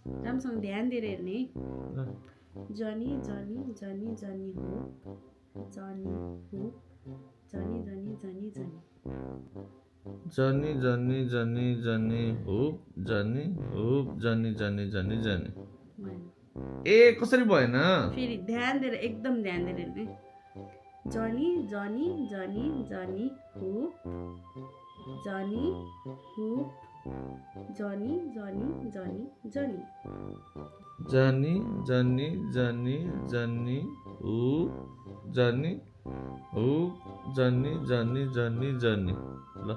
राम्रोसँग ध्यान दिएर हेर्ने जनी जनी जनी जनी हुप जनी हुप जनी जनी जनी जनी जनी जनी जनी जनी हुप जनी हुप जनी जनी जनी जनी भएन। ए कसरी भएन फेरि ध्यान दिएर एकदम ध्यान दिएर हेर्ने जनी जनी जनी जनी हुप जनी हुप जनी जनी जनी जनी जनी जनी जनी जनी हुप जनी हुप जनी जनी जनी जनी ल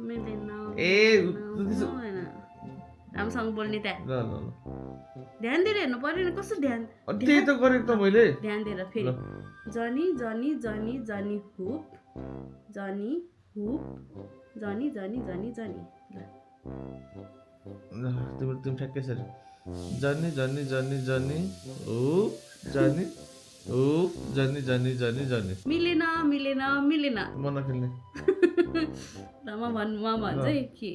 मिल्दैन ए भएन। राम्रोसँग बोल्ने त ल ल ल ध्यान दिएर हेर्नु पर्यो नि कस्तो ध्यान त्यही त गरेको त मैले ध्यान दिएर फेरि जनी जनी जनी जनी हुप जनी हुप जनी जनी जनी जनी तिम्रो ठ्याक्कै सर जनी जनी जनी जनी हुप जनी हुप जनी जनी जनी जनी मिलेन मिलेन मिलेन मन नखेल्ने र म भन्छ है के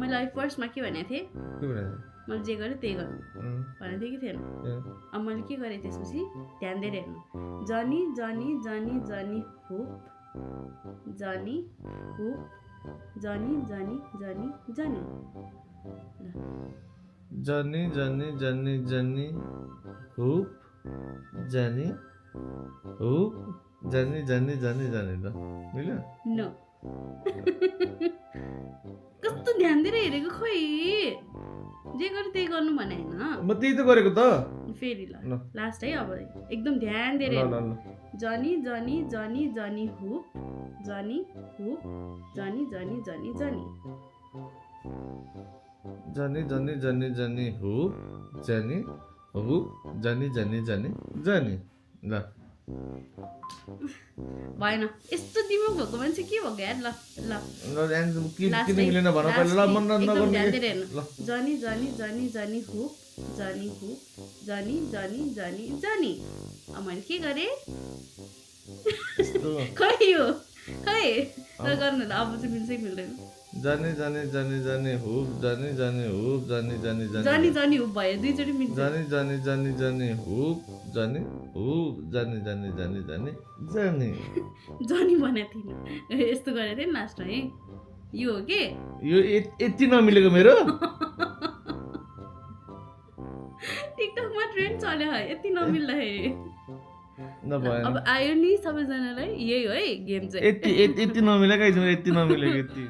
मैले अहिले फर्स्टमा के भनेको थिएँ के भने मैले जे गरेँ त्यही गर्नु भनेको थिएँ कि थिएन अब मैले के गरेँ त्यसपछि ध्यान दिएर हेर्नु जनी जनी जनी जनी हुप जनी हुप जनी जनी जनी जनी जनी जनी जनी जनी हुप जनी हुप जनी जनी जनी जनी ल मिल्यो न कस्तो ध्यान दिएर हेरेको खोइ जे गरे त्यही गर्नु भने होइन म त्यही त गरेको त फेरि ल लास्ट है अब एकदम ध्यान दिएर ल हेर्नु ल ल जनी जनी जनी जनी हुप जनी हुप जनी जनी जनी जनी जनी जनी जनी जनी हुप जनी हुप जनी जनी जनी जनी ल भएन यस्तो दिमाग भएको मान्छे के भएको यार ल ल ल किन Last किन है, मिलेन भन last पहिला ल है, मन एकदम ध्यान नगर्ने दिएर हेर्नु ल जनी जनी जनी जनी हुप जनी जनी जनी जनी अब मैले के गरेँ यस्तो खै यो खै ल गर्नु ल अब चाहिँ मिल्छ कि मिल्दैन जनी जनी जनी जनी हुप जनी जनी हुप जनी जनी जनी जनी जनी हुप भयो दुईचोटि मिल्छ जनी जनी जनी जनी हुप जनी हुप जनी जनी जनी जनी जनी जनी भनेको थिइनँ यस्तो गरेको थिएँ नि लास्टमा है यो हो के यो यति नमिलेको मेरो टिकटकमा ट्रेन्ड चल्यो है यति नमिल्दाखेरि नभएन अब आयो नि सबैजनालाई यही हो है गेम चाहिँ यति नमिलेको यति नमिलेको यति